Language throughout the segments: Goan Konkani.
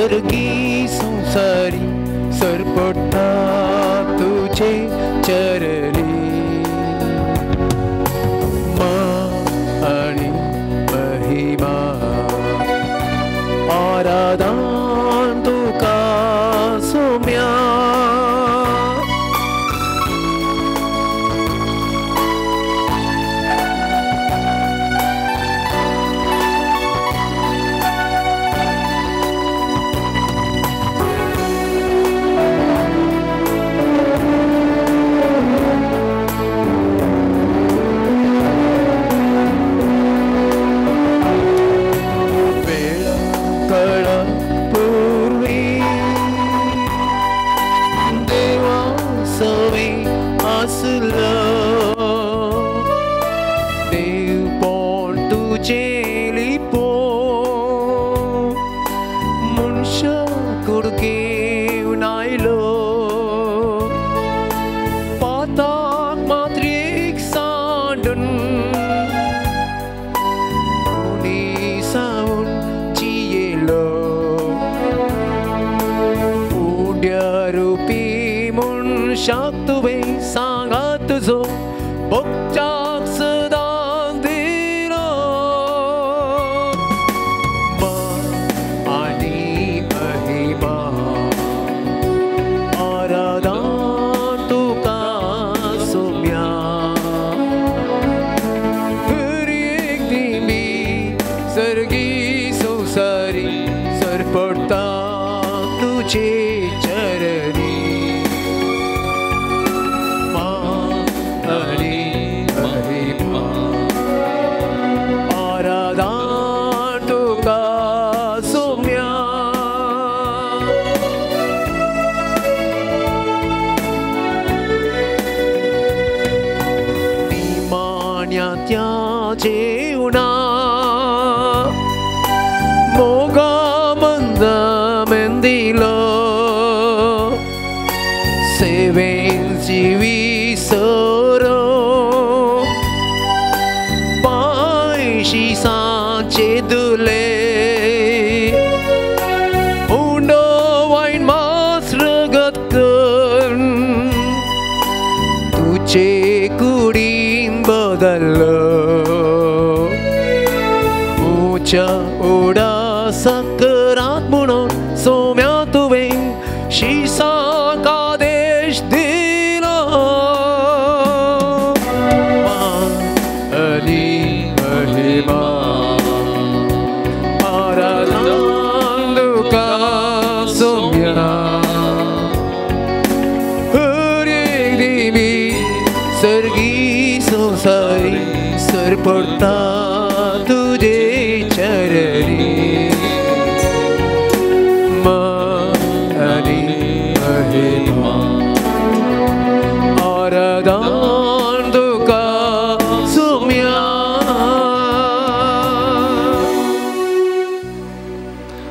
सर्गी संसारी सरपडटा तुझे चरणी मा आनी महिमा आराधन तुका सोम्या.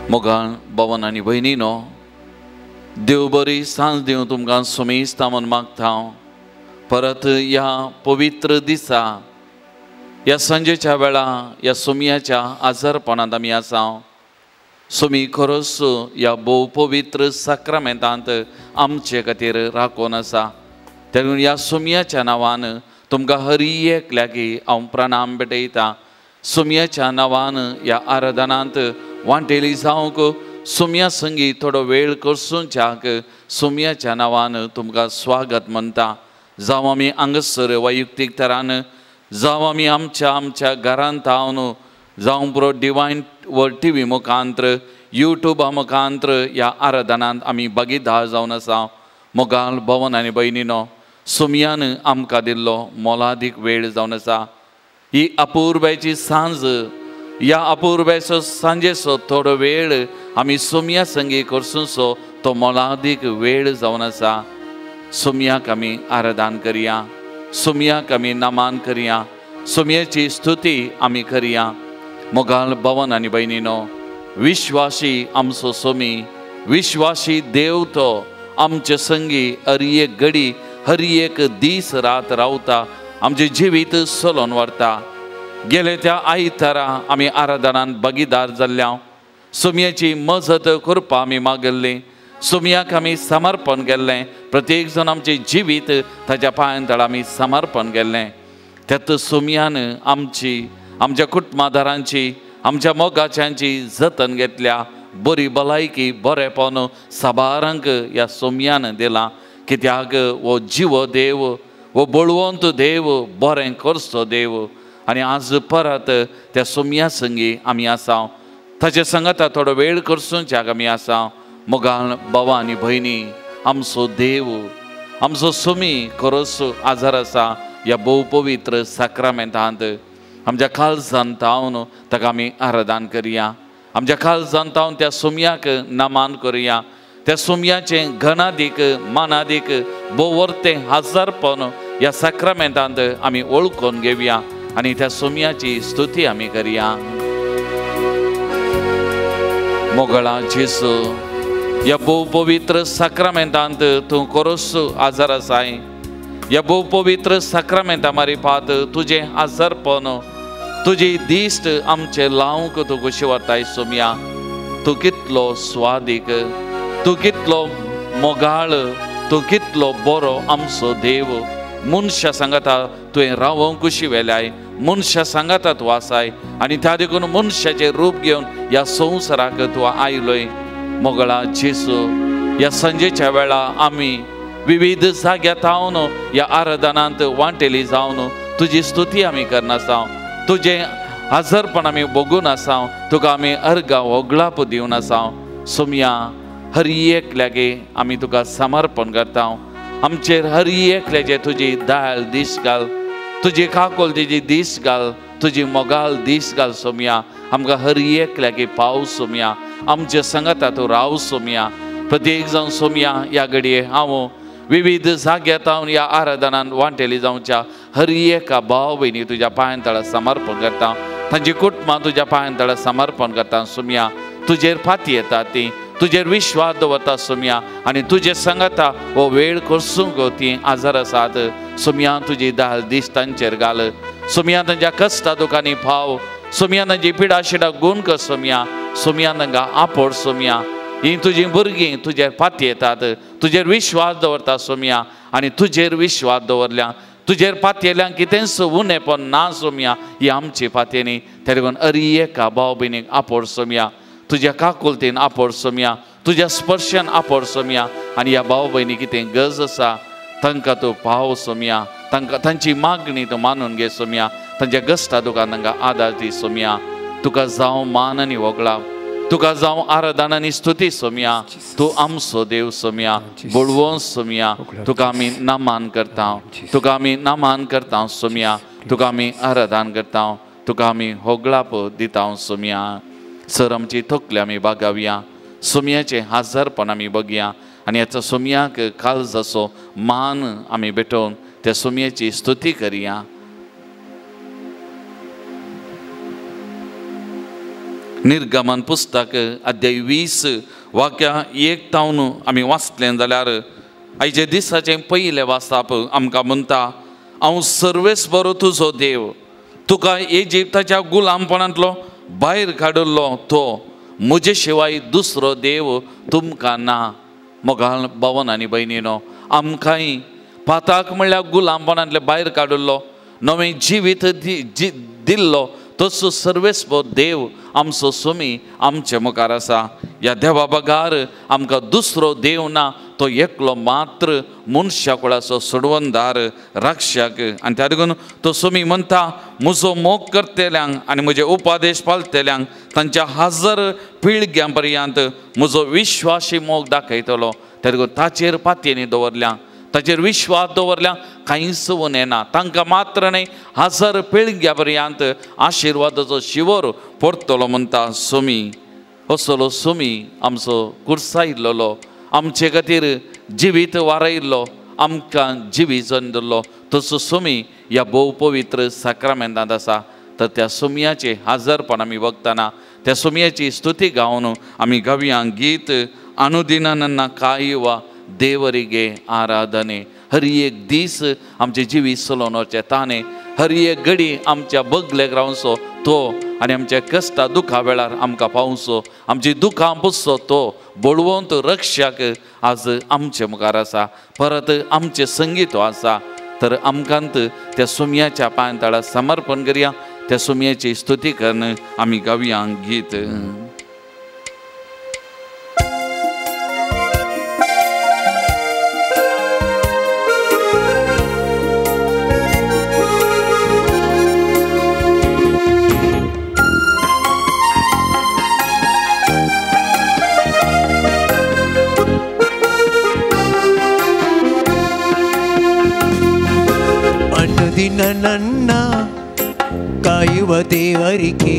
मोगाळ भवन आनी भयणीनो, देव बरी सांज दिवं तुमकां सुमेस्ता म्हूण मागता हांव. परत ह्या पवित्र दिसा ह्या सांजेच्या वेळा ह्या सोमयाच्या आजारपणांत आमी आसा. सोमी खरोच ह्या भोव पवित्र साक्रामेंतांत आमचे खातीर राखून आसा. तेन्ना ह्या सोमयाच्या नांवान तुमकां हरी एकल्याकी हांव प्रणाम भेटयता. सोमयाच्या नांवान ह्या आराधनांत वांटेली जावंक सोमया संगी थोडो वेळ करसूंच्याक सोमयाच्या नांवान तुमकां स्वागत म्हणटा. जावं आमी हांगासर वैयक्तीक तरान, जावं आमी आमच्या आमच्या घरांत हांव, जावं पुरो डिवायन वर्ड टी व्ही मुखांत्र, युट्यूबा मुखांत्र ह्या आराधनांत आमी भागीदार जावन आसा. मोगाल भवन आनी भयणीनो, सोमयान आमकां दिल्लो मोलादीक वेळ जावन आसा. ही अपुरबायची सांज, ह्या अपुरबायचो सांजेचो थोडो वेळ आमी सोमया संगी करसूंचो तो मोलादीक वेळ जावन आसा. सोमयाक आमी आराधन करया, सोमयाक आमी नमान करया, सोमयाची स्तुती आमी करया. मोगाल भवन आनी भयणीनो, विश्वासी आमचो सोमी, विश्वासी देव तो आमचे संगी हर एक घडी हर एक दीस रात रावता, आमचें जिवीत चलोवन व्हरता. गेले त्या आयतारा आमी आराधनान भागीदार जाल्ल्या. सोमयाची मजत करपा आमी मागिल्ली, सोमयाक आमी समर्पण केल्लें। प्रत्येक जण आमचें जिवीत ताच्या पांयां तळा आमी समर्पण केल्लें। त्यात सोमयान आमची, आमच्या कुटुंबादारांची, आमच्या मोगाच्यांची जतन घेतल्या। बरी भलायकी, बरेपण साबारांक ह्या सोमयान दिलां। कित्याक हो जिवो देव, हो बळवंत देव, बरें करचो देव। आनी आज परत त्या सोमया संगी आमी आसा, ताचे संगता थोडो वेळ करसूंच्याक आमी आसा। मोगान बाबा आनी भयणी, आमचो देव, आमचो सोमी खरोच आजार आसा ह्या भोव पवित्र साक्रामेंतांत। आमच्या काळजान तावन ताका आमी आराधन करया, आमच्या काळजान तावन त्या सोमयाक नमान करया। त्या सोमयाचें घनादीक मानादीक भोव वर्तें हजारपण ह्या साक्रामेंतांत आमी वळखून घेवया आनी त्या सोमयाची स्तुती आमी करया। मोगळा जेजू, ह्या भोव पवित्र साक्रामेंतांत तूं खरोच आजार आसाय। ह्या भोव पवित्र साक्रामेंता मारिफात तुजें आजारपण, तुजी दिश्ट आमचें लावंक तूं कशी व्हरताय सोमया। तूं कितलो स्वादीक, तूं कितलो मोगाळ, तूं कितलो बरो आमचो देव। मनशा सांगता तुवें रावोंक कशी वेल्याय, मनशा सांगता तूं आसाय आनी त्या देखून मनशाचें रूप घेवन ह्या संवसाराक तूं आयलोय। मोगळा जेजू, ह्या सांजेच्या वेळा आमी विविध जाग्यार थावन ह्या आराधनांत वांटेली जावन तुजी स्तुती आमी करनासा, तुजें हजरपण आमी भोगून आसा, तुका आमी अर्गां होगळाप दिवन आसा। सोमया, हर एकल्यागे आमी तुका समर्पण करता। आमचेर हर एकल्याचे तुजी दायल दीस घाल, तुजी काकोल तुजी दीस घाल, तुजी मोगाल दीस घाल सोमया। आमकां हर एकल्यागे पाव सोमया, आमचे संगता तूं राव सोमया। प्रत्येक जावन सोमया ह्या घडये हांव विविध जाग्यार थावन ह्या आराधनान वांटेली जावच्या हर एका भाव भयणी तुज्या पांयां तळा समर्पण करता, तांची कुटुंबां तुज्या पांयां तळा समर्पण करता सोमया। तुजेर फाती येता ती, तुजेर विश्वास दवरता सोमया आनी तुजे संगता हो वेळ करसूंक ती आजार आसात सोमया। तुजी दाल दीस तांचेर घाल सोमया, तांच्या कश्टा दुकांनी पाव सोमया, तांची पिडा शिडा गुण कर सोमया। सोमया तांकां आपोड सोमया। ही तुजी भुरगीं तुजेर फाती येतात, तुजेर विश्वास दवरता सोमया आनी तुजेर विश्वास दवरल्या, तुजेर फातयेल्यान कितेंच उणेपण ना सोमया। ही आमची फातयेनी त्या देखून अरी एका भाव भयणीक आपोड सोमया, तुज्या काकुलतीन आपोड सोमया, तुज्या स्पर्शान आपोड सोमया आनी ह्या भाव भयणी कितें गरज आसा तांकां तूं पाव सोमया, तांकां तांची मागणी तूं मानून घे सोमया, तांच्या गस्ता तुका तांकां आदार दी सोमया। तुका जावं मान आनी वगळा, तुका जावं आराधना आनी स्तुती सोमया। तूं आमचो देव सोमया, बळवंत सोमया, तुका आमी नमान करता, तुका आमी नमान करता सोमया, तुका आमी आराधन करता, तुका आमी होगळाप दिता सोमया। सर आमची तकली आमी बागावया, सोमयाचें हजारपण आमी बघया आनी ह्याचो सोमयाक काळजाचो मान आमी भेटोवन त्या सोमयाची स्तुती करया। निर्गमन पुस्तक अध्याय 20 वाक्या 1 तावन आमी वाचलें जाल्यार आयचे दिसाचें पयलें वाचप आमकां म्हणटा, हांव सर्वेस्पर तुजो देव, तुका इजिप्ताच्या गुलामपणांतलो भायर काडिल्लो तो, म्हजे शिवाय दुसरो देव तुमकां ना। मोगाल भावन आनी भयणीनो, आमकांय पाताक म्हणल्यार गुलामपणांतले भायर काडिल्लो, नवें जिवीत दिल्लो तसो सर्वेस्पर देव आमचो सोमी आमचे मुखार आसा। ह्या देवा बगार आमकां दुसरो देव ना, तो एकलो मात्र मनशा कुळाचो सोडवणदार रक्षक। आनी त्या देखून तो सोमी म्हणटा, म्हजो मोग करतल्यांक आनी म्हजे उपादेश पाळटल्यांक तांच्या हजार पिळग्यां पर्यंत म्हजो विश्वासी मोग दाखयतलो। त्या देखून ताचेर पातयेनी दवरल्या, ताचेर विश्वास दवरल्या कांयच उणें ना, तांकां मात्र न्हय हजार पिळग्या पर्यंत आशिर्वादाचो शिवर पडटलो म्हणटा सोमी। असलो सोमी आमचो कुर्सायिल्लो, आमचे खातीर जिवीत वारयिल्लो, आमकां जिवीत दिल्लो तसो सोमी ह्या भोव पवित्र साक्रामेंतांत आसा। तर त्या सोमयाचें हजारपण आमी बघतना त्या सोमयाची स्तुती गावन आमी गावया गीत अनुदिनाना काय वा देवरिगे आराधने। हर एक दीस आमचे जिवीत चलोवन वचचें ताणें, हर एक घडी आमच्या बगलेक रावचो तो आनी आमच्या कश्टा दुखा वेळार आमकां पावसो, आमची दुखां पुसचो तो बळवंत रक्षक आज आमचे मुखार आसा, परत आमचें संगीत आसा। तर आमकां त्या सुमयाच्या पांयतळा समर्पण करया, त्या सुमयाची स्तुती करून आमी गावया गीत। ಅನುದಿನ ನನ್ನ ಕಾಯುವ ದೇವರಿಗೆ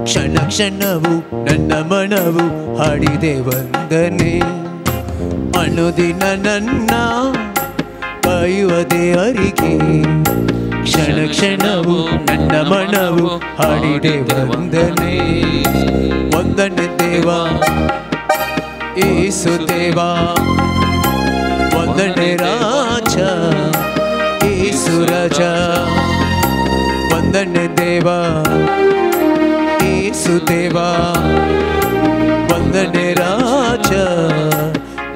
ಕ್ಷಣ ಕ್ಷಣವು ನನ್ನ ಮನವು ಹಾಡಿದೆ ವಂದನೆ. ಅನುದಿನ ನನ್ನ ಕಾಯುವ ದೇವರಿಗೆ ಕ್ಷಣ ಕ್ಷಣವು ನನ್ನ ಮನವು ಹಾಡಿದೆ ವಂದನೆ. ವಂದನೆ ದೇವಾ ಯೇಸು ದೇವಾ, ವಂದನೆ ರಾಜ ಯೇಸು ರಾಜ, ವಂದನೆ ದೇವಾ ಯೇಸು ದೇವಾ, ವಂದನೆ ರಾಜ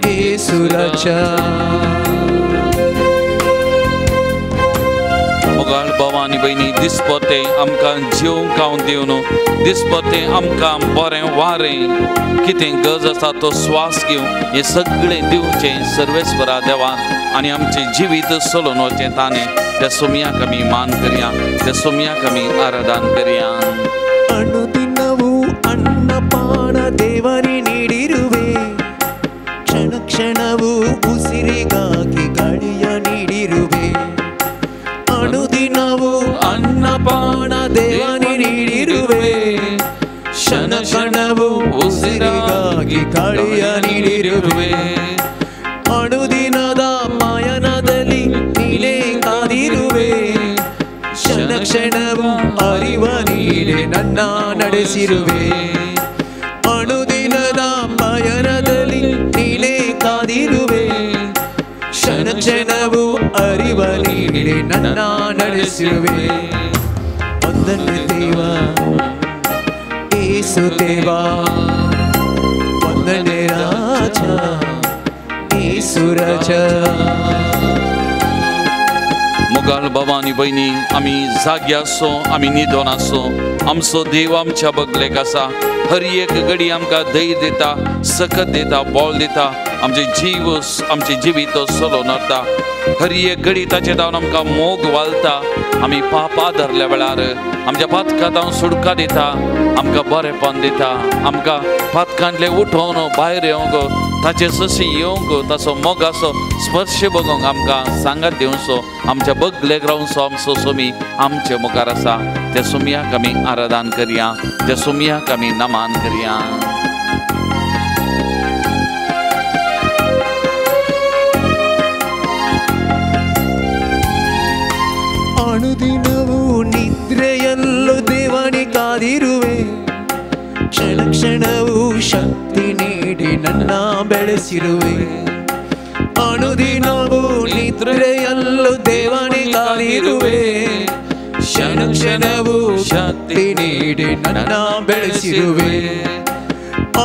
ಯೇಸು ರಾಜ. मोगाळ भाव आनी भयणी, दिसपते आमकां जेवंक खावंक दिवन, दिसपते आमकां बरें वारें कितें गरज आसा तो स्वास घेवन हें सगळें दिवचें सर्वेस्परा देवान आनी आमचें जिवीत चलोवन वचचें ताणें त्या सोमयाक आमी मान करया, त्या सोमयाक आमी आराधन करया. ಅನುದಿನವೂ ಅನ್ನಪಾನ ದೇವರೇ ನೀಡಿರುವೆ, ಕ್ಷಣ ಕ್ಷಣವೂ ಉಸಿರಿಗಾಗಿ ಗಾಳಿಯ ನೀಡಿರುವೆ. ಅನುದಿನವೂ ಅನ್ನಪಾನ ದೇವನೇ ನೀಡಿರುವೆ, ಕ್ಷಣ ಕ್ಷಣವೂ ಉಸಿರಿಗಾಗಿ ಗಾಳಿಯ ನೀಡಿರುವೆ. ಅನುದಿನದ ಮಾಯನದಲ್ಲಿ ನೀನೇ ಕಾದಿರುವೆ, ಕ್ಷಣ ಕ್ಷಣವೂ ಅರಿವ ನೀನೆ ನನ್ನ ನಡೆಸಿರುವೆ. ಅನುದಿನದ ಪಯಣದಲ್ಲಿ ನೀನೇ ಕಾದಿರುವೆ, ಕ್ಷಣ ಕ್ಷಣವೂ ಅರಿವ ನೀನೆ ನನ್ನ ನಡೆಸಿರುವೆ. ವಂದನೆ ದೇವಾ ಯೇಸು ದೇವಾ, ವಂದನೆ ರಾಜ ಯೇಸು ರಾಜ. मोगाळ बाबा आनी भयणी, आमी जागे आसो, आमी न्हिदोन आसो, आमचो देव आमच्या बगलेक आसा. हर एक घडी आमकां धैर्य दिता, सकत दिता, बळ दिता, आमचे जीव आमचें जिवीत चलोवन व्हरता. हर एक घडी ताचे धांवन आमकां मोग वालता. आमी पाप आदरल्या वेळार आमच्या पातकां धांवन सुटका दिता, आमकां बरेपण दिता, आमकां पातकांतलें उठोवन भायर येवंक, ताचे सशी येवंक, ताचो मोगाचो स्पर्श बगोवंक आमकां सांगात दिवचो, आमच्या बगलेक रावचो आमचो सोमी आमचे मुखार आसा. त्या सोमयाक आमी आराधन करया, त्या सोमयाक आमी नमन करया. ಅನುದಿನವೂ ನಿದ್ರೆಯಲ್ಲೂ ದೇವನೇ ಕಾದಿರುವೆ, ಕ್ಷಣ ಕ್ಷಣವೂ ಶಕ್ತಿ ನೀಡಿ ನನ್ನ ಬೆಳೆಸಿರುವೆ. ಅನುದಿನವೂ ನಿದ್ರೆಯಲ್ಲೂ ದೇವನೇ ಕಾದಿರುವೆ, ಕ್ಷಣ ಕ್ಷಣವೂ ಶಕ್ತಿ ನೀಡಿ ನನ್ನ ಬೆಳೆಸಿರುವೆ.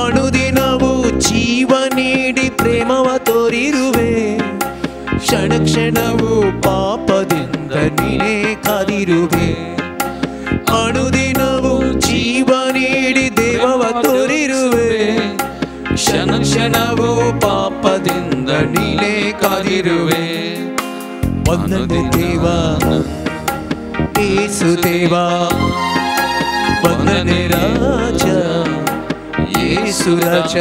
ಅನುದಿನವೂ ಜೀವ ನೀಡಿ ಪ್ರೇಮವ ತೋರಿರುವೆ, ಕ್ಷಣ ಕ್ಷಣವೂ ಪಾಪದಿಂದ ನೀನೇ ಕಾದಿರುವೆ. ಅನುದಿನವೂ ಜೀವ ನೀಡಿ ದೇವವ ತೋರಿರುವೆ, ಕ್ಷಣ ಕ್ಷಣವೂ ಪಾಪದಿಂದ ನೀನೇ ಕಾದಿರುವೆ. ವಂದನೆ ದೇವಾ ಯೇಸು ದೇವಾ, ವಂದನೆ ರಾಜ ಯೇಸು ರಾಜ,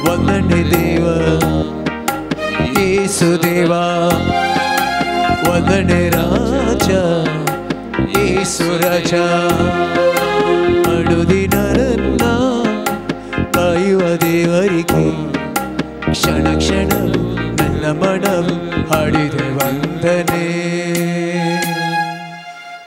ವಂದನೆ ದೇವಾ ಯೇಸು ದೇವಾ, ವಂದನೆ ರಾಜ ಯೇಸು ರಾಜ. ಅನುದಿನ ನನ್ನ ಕಾಯುವ ದೇವರಿಗೆ ಕ್ಷಣ ಕ್ಷಣವು ನನ್ನ ಮನವು ಹಾಡಿದೆ ವಂದನೆ.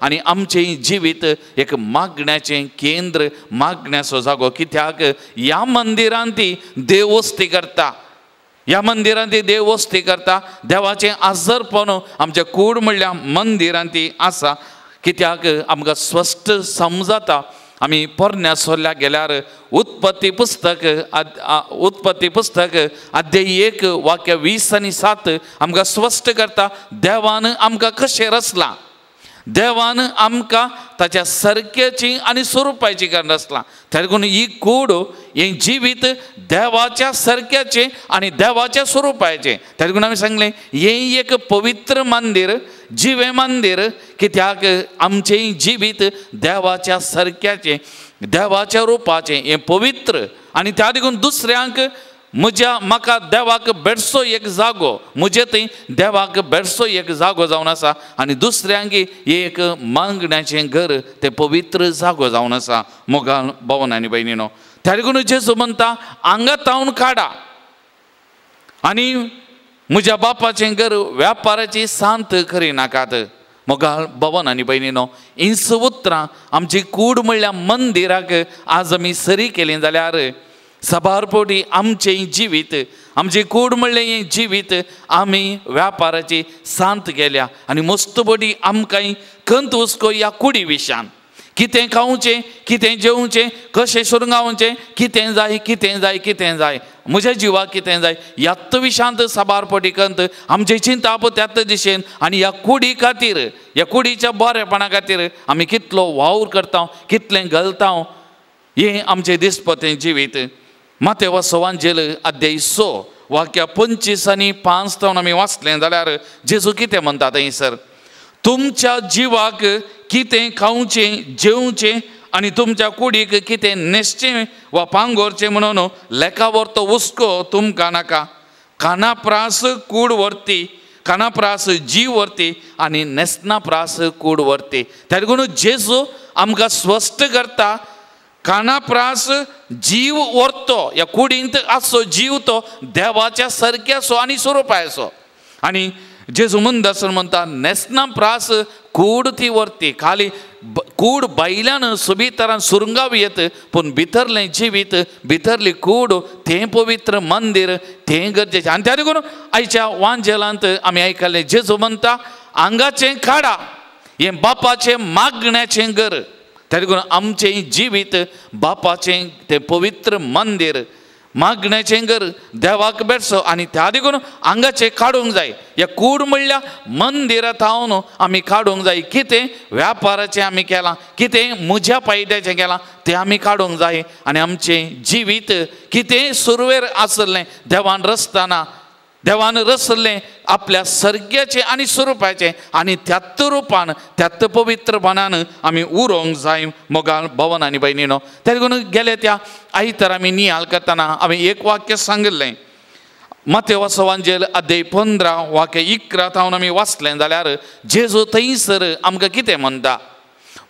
आनी आमचें जिवीत एक मागण्याचें केंद्र, मागण्याचो जागो. कित्याक ह्या मंदिरांत ती देव वस्ती करता, ह्या मंदिरांत ती देव वस्ती करता. देवाचें आजरपण आमच्या कूड म्हणल्यार मंदिरांत ती आसा. कित्याक आमकां स्पश्ट समजता आमी पोरण्या सोल्ल्या गेल्यार उत्पत्ती पुस्तक उत्पत्ती पुस्तक अध्याय 1 वाक्य 20 आनी 7 आमकां स्पश्ट करता देवान आमकां कशें रचलां, देवान आमकां ताच्या सारक्याची आनी स्वरुपाची करून रचलां. त्या देखून ही कूड हें जिवीत देवाच्या सारक्याचें आनी देवाच्या स्वरुपाचें. त्या देखून आमी सांगलें हें एक पवित्र मंदीर, जिवें मंदीर. कित्याक आमचें जिवीत देवाच्या सारक्याचें, देवाच्या रुपाचें, हें पवित्र. आनी त्या देखून दुसऱ्यांक म्हज्या म्हाका देवाक भेटचो एक जागो, म्हजे थंय देवाक भेटचो एक जागो जावन आसा आनी दुसऱ्यांक एक मागण्याचें घर, तें पवित्र जागो जावन आसा. मोगाल भवन आनी भयणीनो, त्या देखून जेजू म्हणटा हांगा तावन काडा आनी म्हज्या बापाचें घर व्यापाराची सांत करिनाकात. मोगाल भवन आनी भयणीनो, हींच उतरां आमची कूड म्हणल्यार मंदिराक आज आमी सरी केली जाल्यार साबार पटी आमचें जिवीत, आमचें कूड म्हणलें हें जिवीत आमी व्यापाराची सांत केल्या आनी मस्त पटी आमकां खंत हुस्को ह्या कुडी विशयान, कितें खावचें, कितें जेवचें, कशें सुरंगावचें, कितें जाय, कितें जाय, कितें जाय, म्हज्या जिवाक कितें जाय, ह्याच विशयांत साबार पटी खंत आमचें चिंताप त्याच दिशेन. आनी ह्या कुडी खातीर, ह्या कुडीच्या बरेपणा खातीर आमी कितलो वावर करता, कितलें घालता, हें आमचें दिसपतें जिवीत. मातेवा सवांजेल अध्याय 6 वाक्य 25 आनी 5 तावन आमी वाचलें जाल्यार जेजू कितें म्हणटा थंयसर, तुमच्या जिवाक कितें खावचें जेवचें आनी तुमच्या कुडीक कितें न्हेसचें वा पांगोरचें म्हणून लेखावर तो हुस्को तुमकां नाका. कानाप्रास कूड व्हरती, कानाप्रास जीव व्हरती आनी न्हेसनाप्रास कूड व्हरती. त्या देखून जेजू आमकां स्पश्ट करता कानाप्रास जीव व्हरतो, ह्या कुडींत आसचो जीव तो देवाच्या सारक्याचो आनी स्वरुपाचो. आनी जेजू मुंदासर म्हणटा न्हेसना प्रास कूड ती व्हरती. खाली कूड भायल्यान सोबीत सुरंगाव येत पूण भितरलें जिवीत, भितरली कूड तें पवित्र मंदीर, तें गरजेचें. आनी त्या देखून आयच्या वांजेलांत आमी आयकलें जेजू म्हणटा आंगाचें काडा, हें बापाचें मागण्याचें घर. त्या देखून आमचें जिवीत बापाचें तें पवित्र मंदीर, मागण्याचें घर, देवाक भेटचो. आनी त्या देखून आंगाचें काडूंक जाय, ह्या कूड म्हणल्यार मंदिरा थावन आमी काडूंक जाय. कितें व्यापाराचें आमी केलां, कितें म्हज्या फायद्याचें केलां तें आमी काडूंक जाय. आनी आमचें जिवीत कितें सुरवेर आसलें देवान रचतना, देवान रचलें आपल्या सर्ग्याचें आनी स्वरुपाचें आनी त्याच रुपान, त्याच पवित्रपणान आमी उरोंक जाय. मोगाल भवन आनी भयणीनो, त्या देखून गेले त्या आयतार आमी नियाळ करतना हांवें एक वाक्य सांगिल्लें, मातेवा सवांजेल अध्याय 15 वाक्य 11 थावन आमी वाचलें जाल्यार जेजू थंयसर आमकां कितें म्हणटा,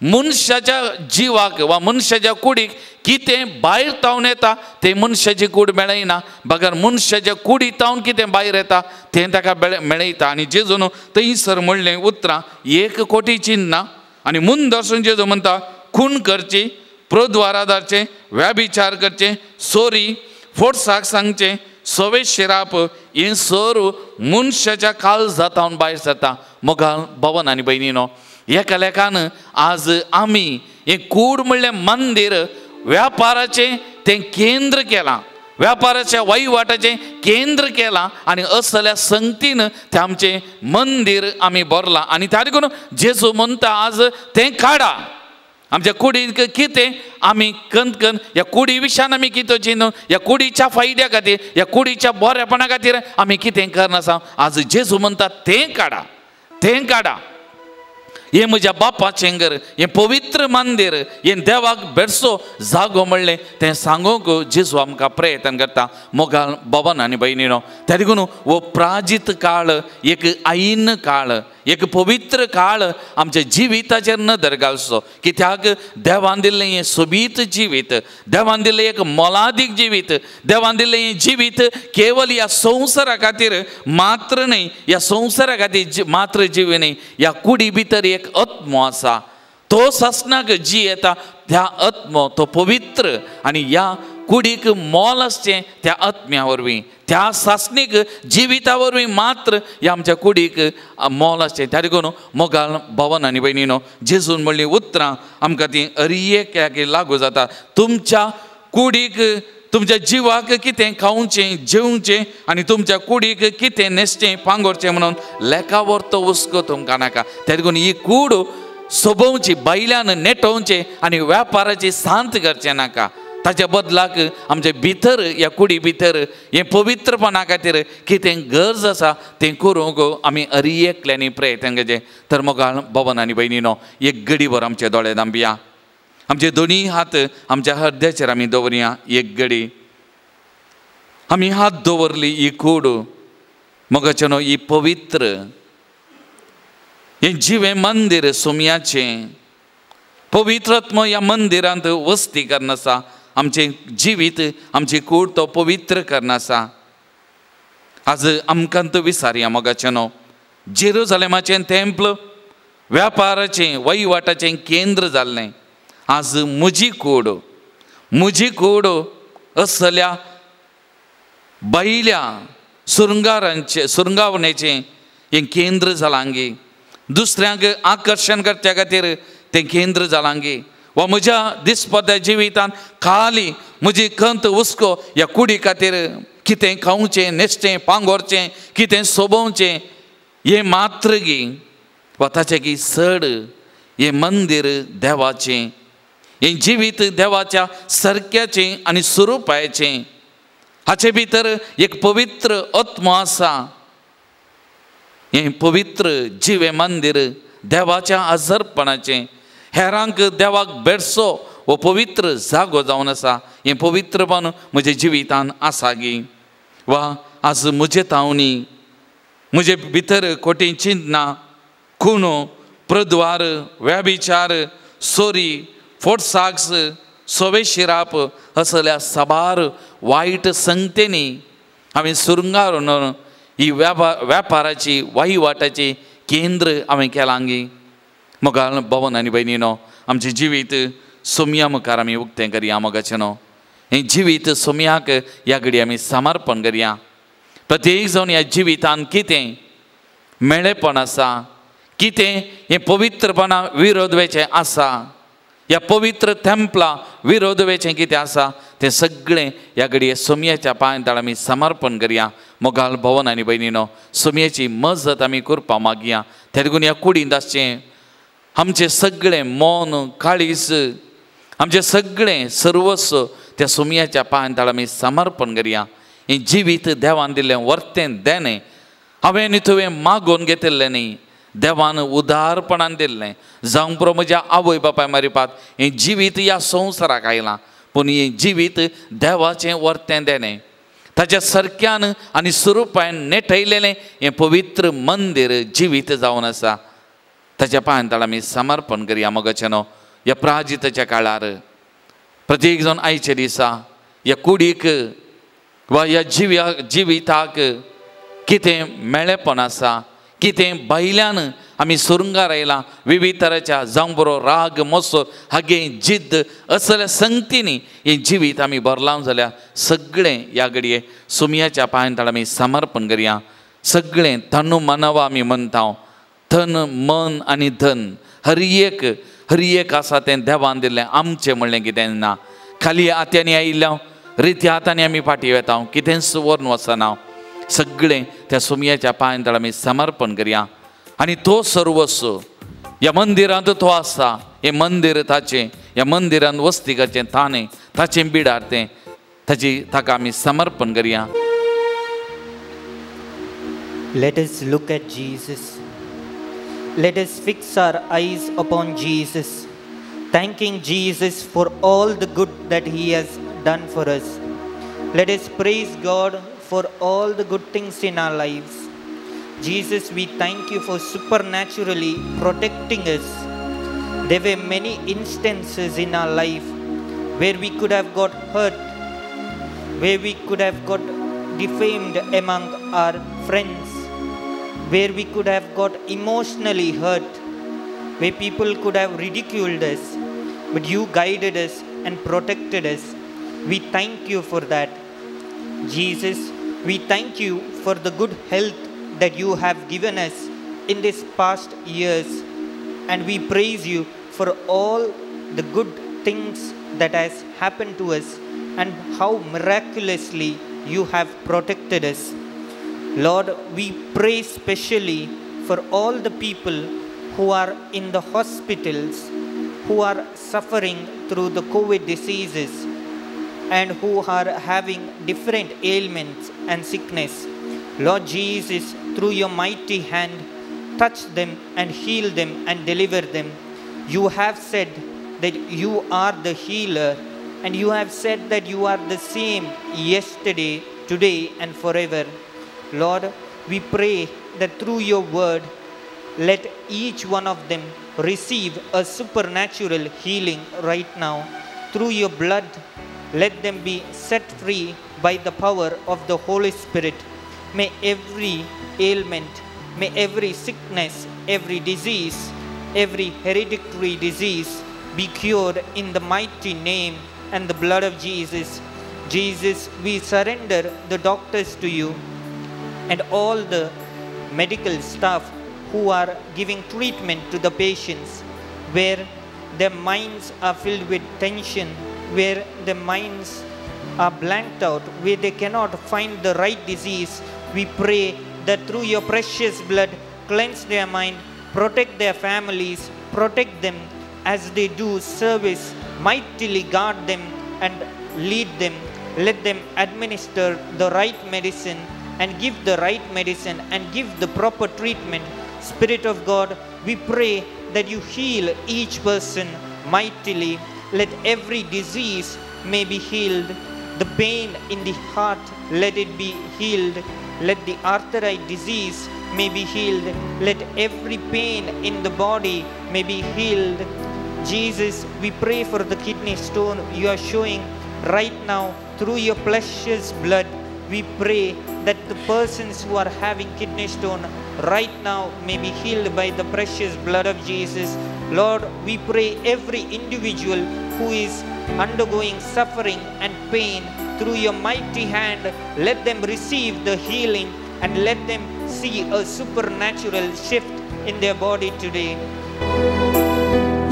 मनशाच्या जिवाक वा मनशाच्या कुडीक कितें भायर तावन येता तें मनशाची कूड मेळयना, बगर मनशाच्या कुडी तावन कितें भायर येता तें ताका मेळयता. आनी जेजून थंयसर म्हणलें उतरां 1 कोटी चिन्नां आनी मुंदर्सून जेजू म्हणटा खून करची, प्रद्वारा धाडचें, व्याभिचार करचें, सोरी, फोर्साक सांगचें, सवे शिराप, हें सर्व मनशाच्या काळजा तावन भायर सरता. मोगाल भवन आनी भयणीनो, एका लेखान आज आमी हें कूड म्हणलें मंदीर व्यापाराचें तें केंद्र केलां, व्यापाराच्या वहिवाटाचें केंद्र केलां आनी असल्या संगतीन तें आमचें मंदीर आमी भरलां. आनी त्या देखून जेजू म्हणटा आज तें काडा, आमच्या कुडीक कितें आमी कन ह्या कुडी विशयान आमी कितें चिंतून, ह्या कुडीच्या फायद्या खातीर, ह्या कुडीच्या बरेपणा खातीर आमी कितें करनासा. आज जेजू म्हणटा तें काडा, तें काडा. हें म्हज्या बापाचें घर, हें पवित्र मंदीर, हें देवाक भेटचो जागो म्हणलें तें सांगूंक जेजू आमकां प्रयत्न करता. मोगाल भवन आनी भयणीनो, त्या देखून हो प्राजीत काळ एक ऐन काळ, एक पवित्र काळ आमच्या जिविताचेर नदर घालचो कित्याक देवान दिल्लें हें सोबीत जिवीत, देवान दिल्लें एक मोलादीक जिवीत, देवान दिल्लें हें जिवीत केवल ह्या संवसारा खातीर मात्र न्हय, ह्या संवसारा खातीर मात्र जिवी न्हय, ह्या कुडी भितर एक आत्मो आसा, तो सासणाक जी येता त्या आत्मो तो पवित्र आनी ह्या कुडीक मोल आसचें त्या आत्म्या वरवीं, त्या सासणीक जिविता वरवीं मात्र ह्या आमच्या कुडीक मोल आसचें. त्या देखून मोगाल भवन आनी भयणीनो जेजून म्हणलीं उतरां आमकां तीं अरिएक लागू जाता. तुमच्या कुडीक तुमच्या जिवाक कितें खावचें जेवचें आनी तुमच्या कुडीक कितें न्हेसचें पांगोरचें म्हणून लेखावर तो हुस्को तुमकां नाका. त्या देखून ही कूड सोबोवची, बायल्यान नेटोवचें आनी वेपाराची शांत करचें नाका. ताच्या बदलाक आमचे भितर ह्या कुडी भितर हें पवित्रपणा खातीर कितें गरज आसा तें करूंक आमी अरिएकल्यांनी प्रयत्न करचें. तर मोगाळ भवन आनी भयणीनो एक गडीभर आमचे दोळे दांबया, आमचे दोनी हात आमच्या हृदयाचेर आमी दवरया. एक गडी आमी हात दवरली ही कूड मोगाचें न्हू ही पवित्र हें जिवें मंदीर सोम्याचें पवित्रत्म ह्या मंदिरांत वस्ती करना आसा. आमचें जिवीत आमची कूड तो पवित्र करना आसा. आज आमकां तो विसारया मोगाचें न्हू जेरुजलेमाचें तेंपल व्यापाराचें वहिवाटाचें केंद्र जाल्लें. आज म्हजी कूड म्हजी कूड असल्या बायल्या सुरंगारांचें सुरंगावणेचें हें केंद्र जालां गे. दुसऱ्यांक आकर्शण करच्या खातीर तें केंद्र जालां गे. वा म्हज्या दिसपट्ट्या जिवितांत खाली म्हजी खंत हुस्को ह्या कुडी खातीर कितें खावचें न्हेसचें पांगोरचें कितें सोबोवचें हें मात्र गी वा ताचें की चड हें मंदीर देवाचें हें जिवीत देवाच्या सारक्याचें आनी स्वरुपाचें. हाचे भितर एक पवित्र आत्मो आसा. हें पवित्र जिवें मंदीर देवाच्या आजरपणाचें हेरांक देवाक भेटचो हो पवित्र जागो जावन आसा. हें पवित्रपण म्हज्या जिवितान आसा गी. वा आज म्हजे तावणी म्हजे भितर खोटी चिंतना खुणो प्रद्वार व्यभिचार सोरी फोटसाक्स सोवे शिराप असल्या साबार वायट संगतेनी हांवें सुरंगारून ही व्यापाराची वहिवाटाची केंद्र हांवें केलां गी. मोगाळ भवन आनी भयणीनो आमचें जिवीत सोम्या मुखार आमी उक्तें करया. मोगाचें न्हू हें जिवीत सोम्याक ह्या घडी आमी समर्पण करया. प्रत्येक जावन ह्या जिवितान कितें मेळेपण आसा, कितें हें पवित्रपणा विरोध वेचें आसा, ह्या पवित्र तेंपला विरोध वेचें कितें आसा तें सगळें ह्या घडये सोम्याच्या पांय आमी समर्पण करया. मोगाळ भवन आनी भयणीनो सोम्याची मजत आमी करपा मागया. त्या देखून ह्या कुडींत आसचें आमचें सगळें मन काळीज आमचें सगळें सर्वस्व त्या सोम्याच्या पांय आमी समर्पण करया. हें जिवीत देवान दिल्लें वर्तें देणें हांवें आनी तुवें मागोवन घेतिल्लें न्ही, देवान उदारपणान दिल्लें. जावं पुरो म्हज्या आवय बापाय मारिपात हें जिवीत ह्या संवसाराक आयलां, पूण हें जिवीत देवाचें वर्तें देणें ताच्या सारक्यान आनी स्वरुपान नेटयलेलें हें पवित्र मंदीर जिवीत जावन आसा. ताच्या पांय आमी समर्पण करया. मोगाचें न्हू ह्या प्राजिताच्या काळार प्रत्येक जावन आयच्या दिसा ह्या कुडीक वा ह्या जिविताक कितें मेळेपण आसा, कितें भायल्यान आमी सुरंगार आयलां विविध तराच्या जावं बरो राग मोसो हागे जिद्द असल्या संगतींनी हें जिवीत आमी भरलां जाल्यार सगळें ह्या घडये सोम्याच्या पांय आमी समर्पण करया. सगळें तनु मनवा आमी म्हणटा, तन मन आनी धन हर एक आसा तें देवान दिल्लें आमचें म्हणलें कितें ना. खाली हात्यांनी आयिल्ल्या रित्या हातांनी आमी फाटीं वेता, कितेंच व्हरून वचना. सगळें त्या सोम्याच्या पांय आमी समर्पण करया. आनी तो सर्वस्व ह्या मंदिरांत तो आसा, हें मंदीर ताचें, ह्या मंदिरांत वस्ती करचें ताणें, ताचें बिडार तें, ताची ताका आमी समर्पण करया. Let us look at Jesus. Let us fix our eyes upon Jesus, thanking Jesus for all the good that He has done for us. Let us praise God for all the good things in our lives. Jesus, we thank you for supernaturally protecting us. There were many instances in our life where we could have got hurt, where we could have got defamed among our friends, where we could have got emotionally hurt, where people could have ridiculed us, but you guided us and protected us. We thank you for that. Jesus, we thank you for the good health that you have given us in this past years, and we praise you for all the good things that has happened to us and how miraculously you have protected us. Lord, we pray specially for all the people who are in the hospitals, who are suffering through the COVID diseases and who are having different ailments and sickness. Lord Jesus, through your mighty hand, touch them and heal them and deliver them. You have said that you are the healer, and you have said that you are the same yesterday, today, and forever. Lord, we pray that through your word, let each one of them receive a supernatural healing right now. Through your blood, let them be set free by the power of the Holy Spirit. May every ailment, may every sickness, every disease, every hereditary disease be cured in the mighty name and the blood of Jesus. Jesus, we surrender the doctors to you and all the medical staff who are giving treatment to the patients, where their minds are filled with tension, where their minds are blanked out, where they cannot find the right disease. We pray that through your precious blood, cleanse their mind, protect their families, protect them as they do service, mightily guard them and lead them. Let them administer the right medicine and give the right medicine and give the proper treatment. Spirit of God, we pray that you heal each person mightily. Let every disease may be healed. The pain in the heart, let it be healed. Let the arthritis disease may be healed. Let every pain in the body may be healed. Jesus, we pray for the kidney stone you are showing right now through your precious blood. We pray that the persons who are having kidney stone right now may be healed by the precious blood of Jesus. Lord, we pray every individual who is undergoing suffering and pain, through your mighty hand, let them receive the healing and let them see a supernatural shift in their body today.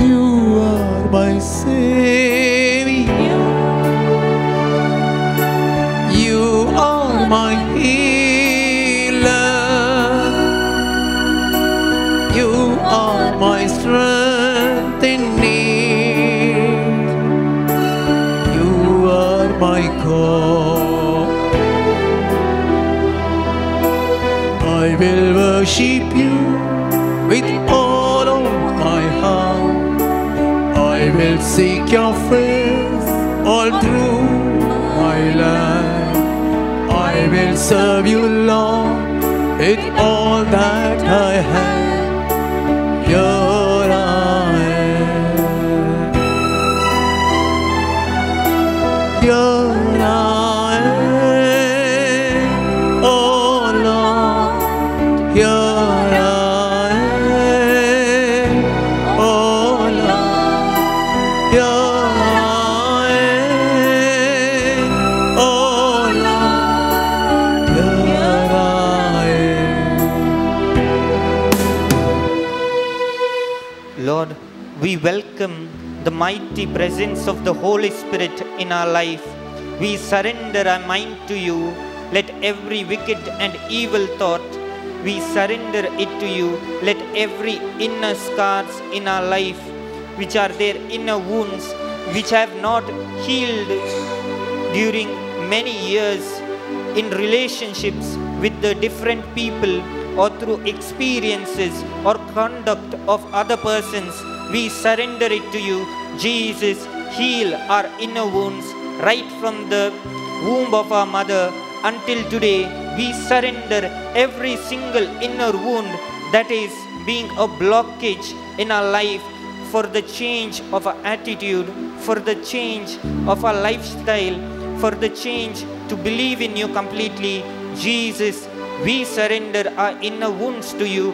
You are my Savior. You are my healer. You are my strength in need. You are my God. I will worship you with all of my heart. I will seek your face all through my life. I will serve you, Lord, with all that I have. Here I am. Here I am, oh Lord. Here I am, oh Lord. Here I am, oh Lord. Here I am. Lord, we welcome the mighty presence of the Holy Spirit in our life. We surrender our mind to you. Let every wicked and evil thought, we surrender it to you. Let every inner scars in our life, which are their inner wounds, which have not healed during many years in relationships with the different people or through experiences or conduct of other persons, we surrender it to you. Jesus, heal our inner wounds right from the womb of our mother until today. we surrender every single inner wound that is being a blockage in our life for the change of our attitude, for the change of our lifestyle, for the change to believe in you completely. Jesus, we surrender our inner wounds to you.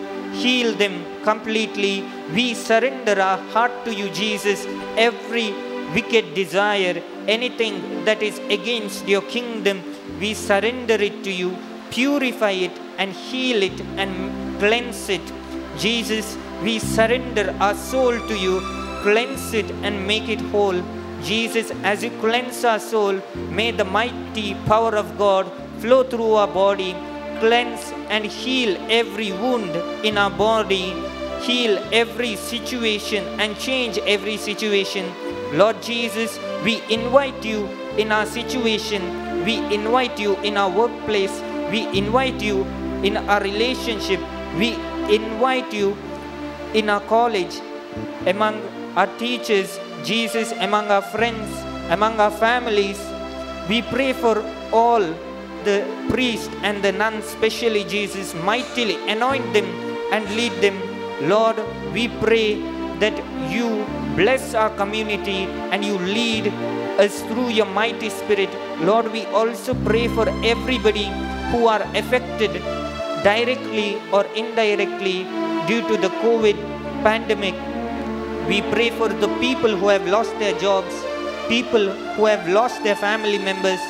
Heal them completely. We surrender our heart to you, Jesus. Every wicked desire, anything that is against your kingdom, we surrender it to you. Purify it and heal it and cleanse it. Jesus, we surrender our soul to you. Cleanse it and make it whole. Jesus, as you cleanse our soul, may the mighty power of God flow through our body. Cleanse and heal every wound in our body. Heal every situation and change every situation. Lord Jesus, we invite you in our situation. We invite you in our workplace. We invite you in our relationship. We invite you in our college, among our teachers, Jesus, among our friends, among our families. We pray for all the priests and the nuns, especially Jesus, mightily anoint them and lead them. Lord, we pray that you bless our community and you lead us through your mighty spirit. Lord, we also pray for everybody who are affected directly or indirectly due to the COVID pandemic. We pray for the people who have lost their jobs, people who have lost their family members,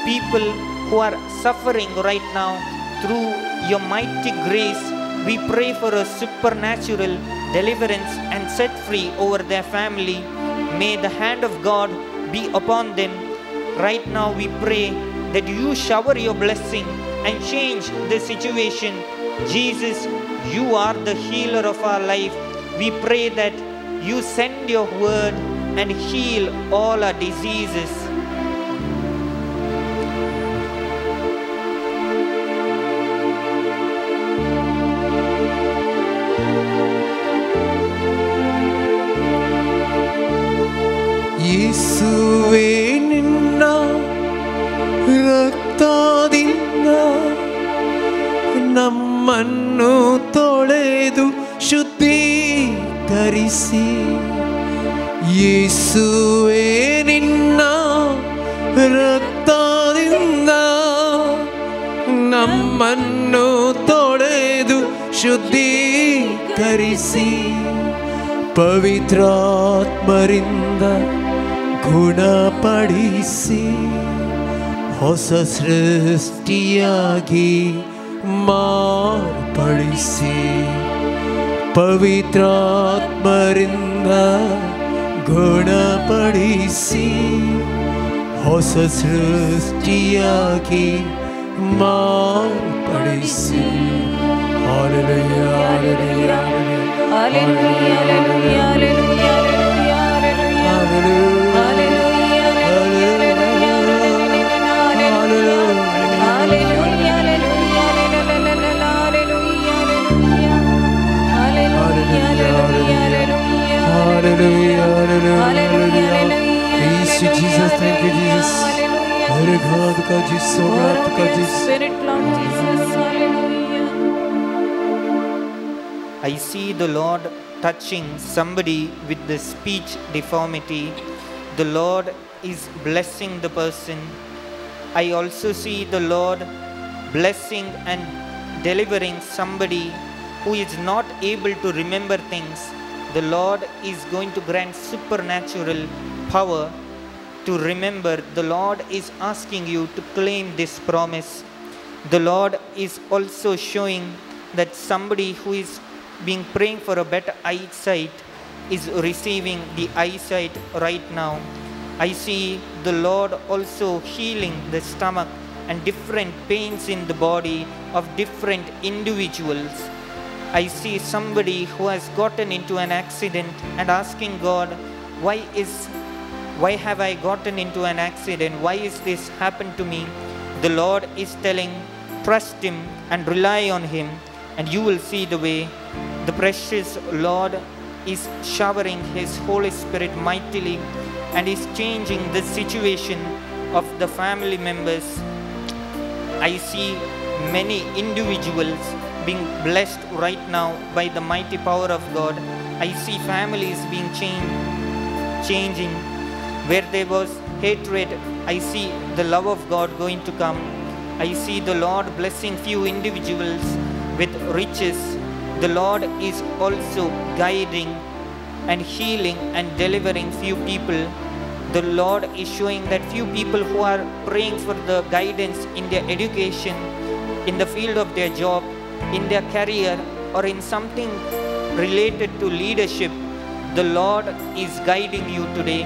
people who are suffering right now. Through your mighty grace, we pray for a supernatural deliverance and set free over their family. May the hand of God be upon them. Right now we pray that you shower your blessing and change the situation. Jesus, you are the healer of our life. We pray that you send your word and heal all our diseases. ಯೇಸುವೇ ನಿನ್ನ ರಕ್ತದಿಂದ ನಮ್ಮನ್ನು ತೊಳೆದು ಶುದ್ಧೀಕರಿಸಿ, ಯೇಸುವೇ ನಿನ್ನ ರಕ್ತದಿಂದ ನಮ್ಮನ್ನು ತೊಳೆದು ಶುದ್ಧೀಕರಿಸಿ, ಪವಿತ್ರಾತ್ಮರಿಂದ ಗುಣಪಡಿಸಿ, ಹೊಸ ಸೃಷ್ಟಿಯಾಗಿ ಮಾರ್ಪಡಿಸಿ, ಪವಿತ್ರಾತ್ಮರಿಂದ ಗುಣಪಡಿಸಿ, ಹೊಸ ಸೃಷ್ಟಿಯಾಗಿ ಮಾರ್ಪಡಿಸಿ. Hallelujah, hallelujah, hallelujah, hallelujah, hallelujah, hallelujah, hallelujah. Praise you, Jesus. Thank you, Jesus. Hare God ka Jesus, God ka Jesus. Spirit, Lord Jesus, hallelujah. I see the Lord touching somebody with the speech deformity. The Lord is blessing the person. I also see the Lord blessing and delivering somebody who is not able to remember things. The Lord is going to grant supernatural power to remember. The Lord is asking you to claim this promise. The Lord is also showing that somebody who is being praying for a better eyesight is receiving the eyesight right now. I see the Lord also healing the stomach and different pains in the body of different individuals. I see somebody who has gotten into an accident and asking God, why have I gotten into an accident? Why is this happened to me? The Lord is telling, trust Him and rely on Him, and you will see the way. The precious Lord is showering His Holy Spirit mightily and is changing the situation of the family members. I see many individuals being blessed right now by the mighty power of God. I see families being changing. Where there was hatred, I see the love of God going to come. I see the Lord blessing few individuals with riches. The Lord is also guiding and healing and delivering few people. The Lord is showing that few people who are praying for the guidance in their education, in the field of their job, in their career, or in something related to leadership, the Lord is guiding you today.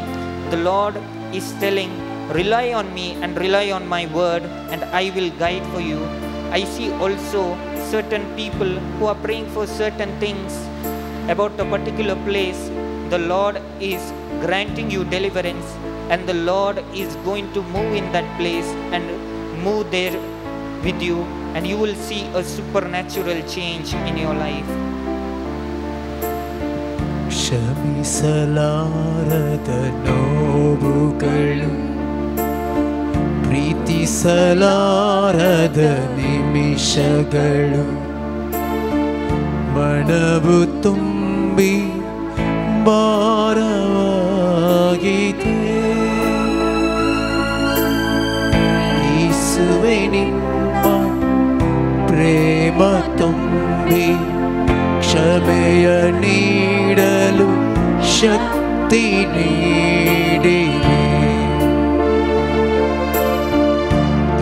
The Lord is telling, rely on me and rely on my word, and I will guide for you. I see also certain people who are praying for certain things about a particular place. The Lord is granting you deliverance, and the Lord is going to move in that place and move there with you, and you will see a supernatural change in your life. ಕ್ಷಮಿಸಲಾರದ ನೋವುಗಳು, ಪ್ರೀತಿಸಲಾರದ ನಿಮಿಷಗಳು, ಮನವು ತುಂಬಿ ಭಾರವಾಗಿದೆ. ಯೇಸುವೆ ನಿಮ್ಮ ಪ್ರೇಮ ತುಂಬಿ ಕ್ಷಮೆಯ ನೀಡಲು ಶಕ್ತಿ ನೀಡಿರಿ.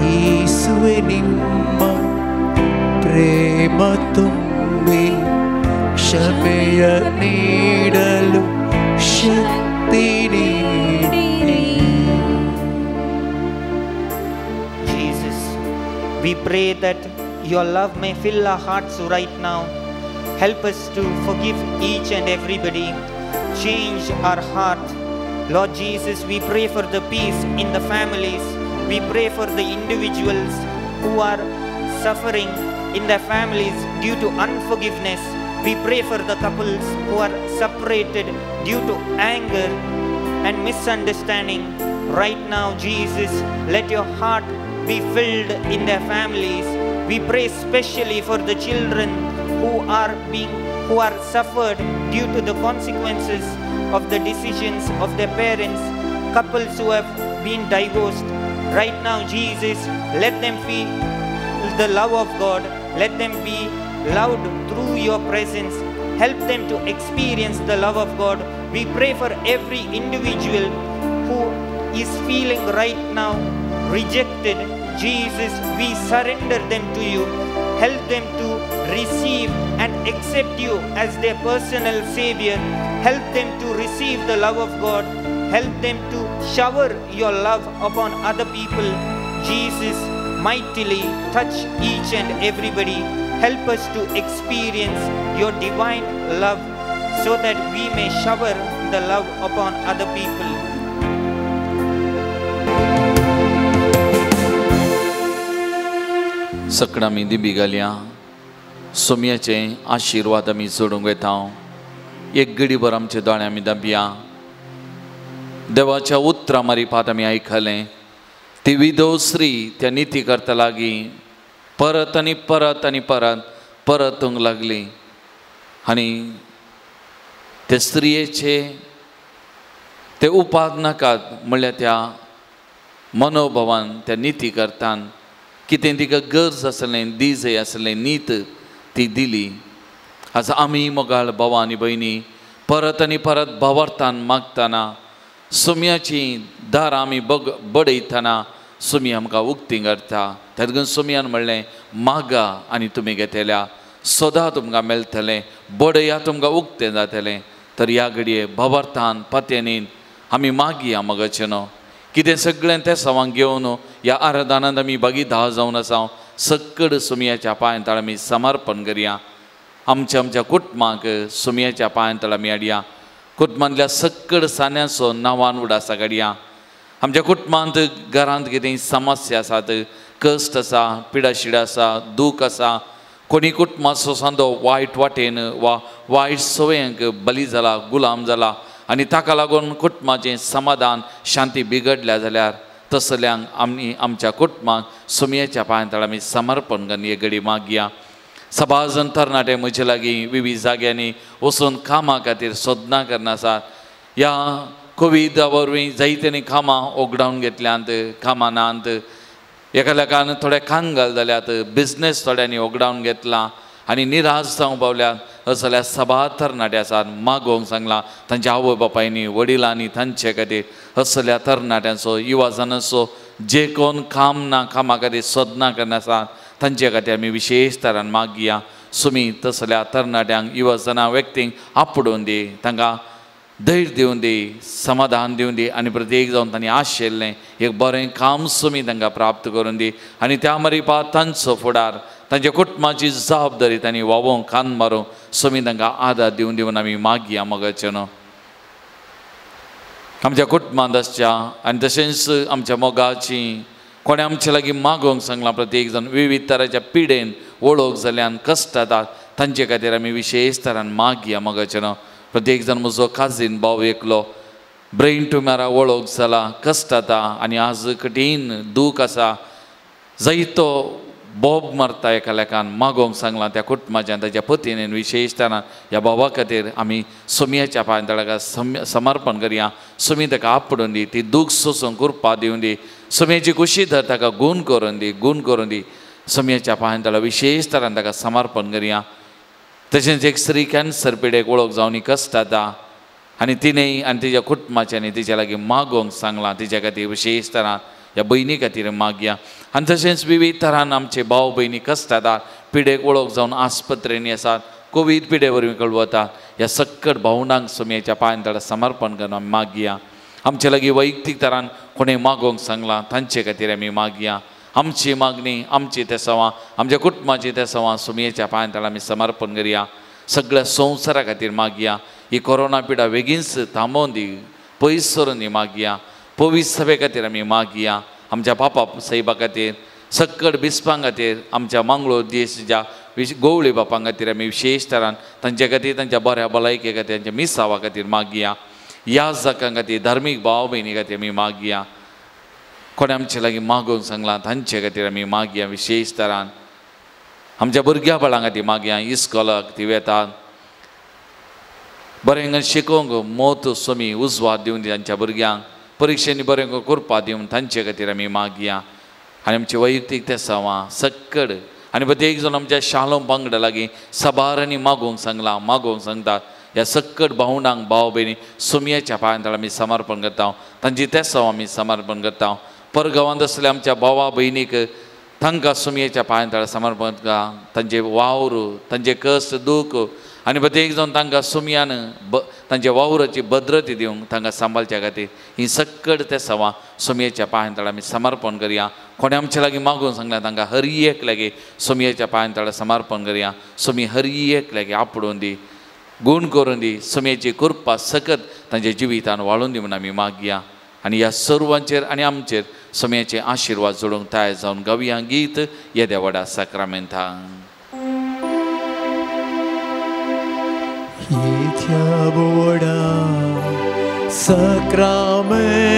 ಯೇಸುವೆ ನಿಮ್ಮ ಪ್ರೇಮ ತುಂಬಿ ಕ್ಷಮೆಯ ನೀಡಲು ಶಕ್ತಿ ನೀಡಿರಿ. Jesus, we pray that your love may fill our hearts right now. Help us to forgive each and everybody. Change our heart. Lord Jesus, we pray for the peace in the families. We pray for the individuals who are suffering in their families due to unforgiveness. We pray for the couples who are separated due to anger and misunderstanding. Right now, Jesus, let your heart be filled in their families. We pray specially for the children who are suffered due to the consequences of the decisions of their parents, couples who have been divorced. Right now, Jesus, let them feel the love of God. Let them be loved through your presence. Help them to experience the love of God. We pray for every individual who is feeling right now rejected. Jesus, we surrender them to you. Help them to receive and accept you as their personal Savior. Help them to receive the love of God. Help them to shower your love upon other people. Jesus, mightily touch each and everybody. Help us to experience your divine love so that we may shower the love upon other people. सकडां आमी दिंबी घालया, सोम्याचे आशिर्वाद आमी जोडूंक वता. एक घडीभर आमचे दोळे आमी दाबया. देवाच्या उतरां मारिपात आमी आयकलें. ती विधव स्त्री त्या निती करता लागीं परत आनी परत आनी परत परतूंक लागली आनी ते स्त्रियेचे ते उपाद नाकात म्हणल्यार त्या मनोभावान त्या निती करतान कितें तिका गरज आसलें, दीजय आसलें, नीत ती दिली. आज आमी मोगाळ भावा आनी भयणी परत आनी परत भावार्थान मागतना, सोम्याची दारां आमी बडयतना सोमी आमकां उक्ती करता. तेदून सोम्यान म्हणलें, मागा आनी तुमी घेतल्या, सदां तुमकां मेळटलें, बडया तुमकां उक्तें जातलें. तर ह्या घडये भावार्थान पातयेन आमी मागया मगाचें न्हू कितें सगळें तें सवांक घेवन ह्या आराधनांत आमी भागीदार जावन आसा. सक्कड सोमयाच्या पांयां तळ आमी समर्पण करया. आमच्या आमच्या कुटुंबाक सोमयाच्या पांयां तळ आमी हाडया. कुटुंबांतल्या सक्कड सान्यांचो नांवान उडासा काडया. आमच्या कुटुंबांत घरांत कितें समस्या आसात, कश्ट आसा, पिडाशिडा आसा, दूख आसा, कोणी कुटुंबाचो सांदो वायट वाटेन वा वायट सवयांक बली जाला, गुलाम जाला आनी ताका लागून कुटुंबाचें समाधान शांती बिगडल्या जाल्यार तसल्यांक आमी आमच्या कुटुंबाक सुमयेच्या पांयांतळ आमी समर्पण करून हे घडी मागया. सभाजन जाण तरणाटे म्हजे लागीं विविध जाग्यांनी वचून कामां खातीर सोदनां करना आसात. ह्या कोविडा वरवीं जायत्यांनी कामां ओगडावन घेतल्यांत, कामां नात, एका लेखान थोडे कांगाल जाल्यात, बिजनेस थोड्यांनी ओगडावन घेतला आनी निराश जावंक पावल्यात. असल्या सभा तरणाटे आसात मागोवंक सांगलां तांच्या आवय बापायनी वडिलांनी तांचे खातीर असल्या तरणाट्यांचो युवाजनांचो जे कोण काम ना कामा खातीर सोदनां करना आसात तांचे खातीर आमी विशेश तरान मागया. सुमी तसल्या तरणाट्यांक युवाजनां व्यक्तींक आपडून दी, तांकां धैर्य दिवन दी, समाधान दिवन दी आनी प्रत्येक जावन तांणी आशिल्लें एक बरें काम सुमी तांकां प्राप्त करून दी आनी त्या मरिपा तांचो फुडार तांच्या कुटुंबाची जबाबदारी तांणी वावोवंक कान मारूंक सुमी तांकां आदार दिवन दिवन आमी मागया. मोगाचें न्हू आमच्या कुटुंबांत आसच्या आनी तशेंच आमच्या मोगाची कोणें आमचे लागीं मागोवंक सांगलां प्रत्येक जाण विविध तराच्या पिडेन वळख जाल्यान कश्ट जातात तांचे खातीर आमी विशेश तरान मागया. मोगाचें न्हू प्रत्येक जाण म्हजो काजीन भाव एकलो ब्रेन ट्युमरा वळख जाला, कश्ट जाता आनी आज कठीण दूख आसा, जायतो बोब मारता एका लेखान मागोवंक सांगलां त्या कुटुंबाच्यान ताच्या पतीन विशेश तरान ह्या भावा खातीर आमी सोमयाच्या पांयां ताका समर्पण करया. सोमी ताका आपडून दी, ती दूख सोसूंक कृपा दिवन दी, सोमयाची कुशी धर ताका गूण करून दी, गूण करून दी. सोमयाच्या पांयां तळा विशेश तरान ताका समर्पण करया. तशेंच एक स्त्री कॅन्सर पिडेक वळख जावन कश्ट जाता आनी तिणें आनी तिच्या कुटुंबाच्यानी तिच्या लागीं मागोवंक सांगलां तिच्या खातीर विशेश तरान ह्या भयणी खातीर मागया. आनी तशेंच विविध तरान आमचे भाव भयणी कश्ट जातात, पिडेक वळख जावन आस्पत्रेनी आसात, कोवीड पिडे वरवीं कळवतात, ह्या सक्कट भावनांक सुमयेच्या पांयां तळा समर्पण करून आमी मागया. आमचे लागीं वैयक्तीक तरान कोणें मागोवंक सांगलां तांचे खातीर आमी मागया. आमची मागणी आमची तेसांवां आमच्या कुटुंबाची तेसांवां सुमयेच्या पांयां तळा आमी समर्पण करया. सगळ्या संवसारा खातीर मागया. ही कोरोना पिडा बेगीनच थांबोवन दी, पयस सरून दी मागया. पवित्र सभे खातीर आमी मागया. आमच्या बापा साहेबा खातीर, सक्कड बिस्पां खातीर, आमच्या मांगलोर देशच्या गोवळी बापां खातीर आमी विशेश तरान तांचे खातीर तांच्या बऱ्या भलायके खातीर तांच्या मिसावा खातीर मागया. ह्या जाकां खातीर धार्मीक भाव भयणी खातीर आमी मागया. कोणें आमचे लागीं मागोवंक सांगलां तांचे खातीर आमी मागया विशेश तरान. आमच्या भुरग्या बाळां खातीर मागया. इस्कोलाक ती वेतात बरें शिकोवंक मोत सोमी उजवात दिवन दी तांच्या भुरग्यांक, परिक्षेनी बरें कृपा दिवन तांचे खातीर आमी मागया. आनी आमचे वैयक्तीक तेसांवां सक्कड आनी प्रत्येक जाण आमच्या शालोम पंगडा लागीं सबारांनी मागोवंक सांगलां, मागोवंक सांगतात ह्या सक्कड भावणांक भाव भयणी सोमयाच्या पांयां तळा आमी समर्पण करता, तांची तेसांव आमी समर्पण करता. परगांवांत आसल्या आमच्या भावा भयणीक तांकां सोमयेच्या पांयां तळा समर्पण करता, तांचे वावर तांचे कश्ट दूख आनी प्रत्येक जावन तांकां सोमयान तांच्या वावराची भद्रती दिवंक तांकां सांबाळच्या खातीर ही सक्कड तेसांवां सोमयेच्या पांयां तळा आमी समर्पण करया. कोणें आमचे लागीं मागून सांगलां तांकां हर एक लागीं सोमयेच्या पांयां तळा समर्पण करया. सोमी हर एक लागीं आपडून दी, गूण करून दी, सोमयेची कृपा सकत तांच्या जिवितान वाळून दी म्हूण आमी मागया. आनी ह्या सर्वांचेर आनी आमचेर सोमयेचे आशिर्वाद जोडूंक तयार जावन गावया गीत येद्या व्हडा साक्रामेंतान. येत्या व्हडा साक्रामेंता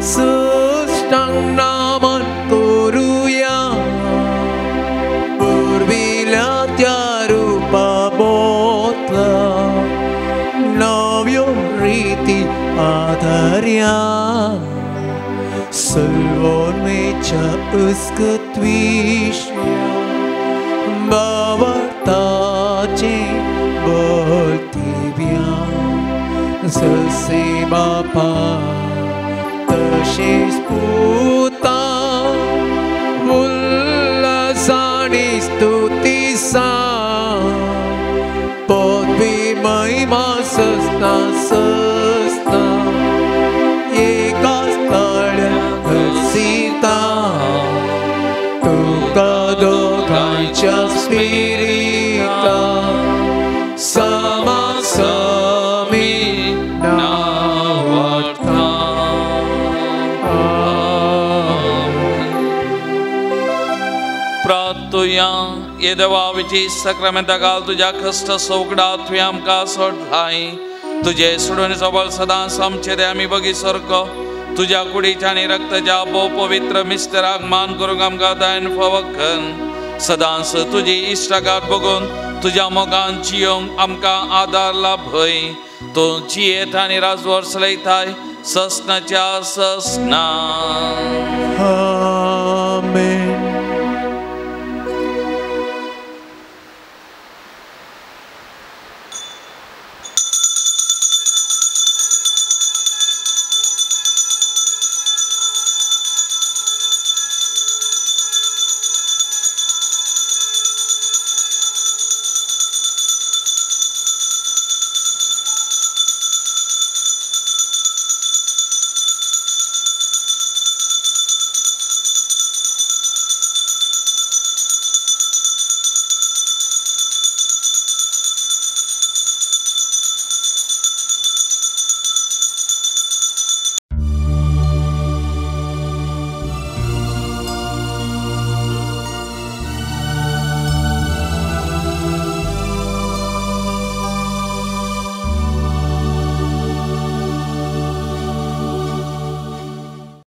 सुष्टांग नामन करुया, पुर्विल्या त्या रुपा बोतला नव्यो रिती आधार्या, सल्वोन्मेच्या उस्कत्विश्या बावताचे बोलतिव्या, जसे बापा तशेच पुता उल्हासानी स्तुती सा, पदवी महिमा सस्ना सस्ना एका स्थळ हसीता, तुका दोगांच्या स्पिरिता समासमी नावार्था. प्रार्थुया. ये देवा विची साक्रामेंता घाल तुज्या कश्ट सवगडा तुवें आमकां सोडलाय, तुजे सोडून सबळ सदांच आमचे दे आमी बगी सारको तुज्या कुडीच्या आनी रक्ताच्या भोव पवित्र मिस्टराक मान करूंक आमकां दायन फावकन सदांच तुजी इश्टागात बघून तुज्या मोगान जियोंक आमकां आदार लाभय. तूं जियेत आनी राजवर चलयताय ससनाच्या ससना. आमेन.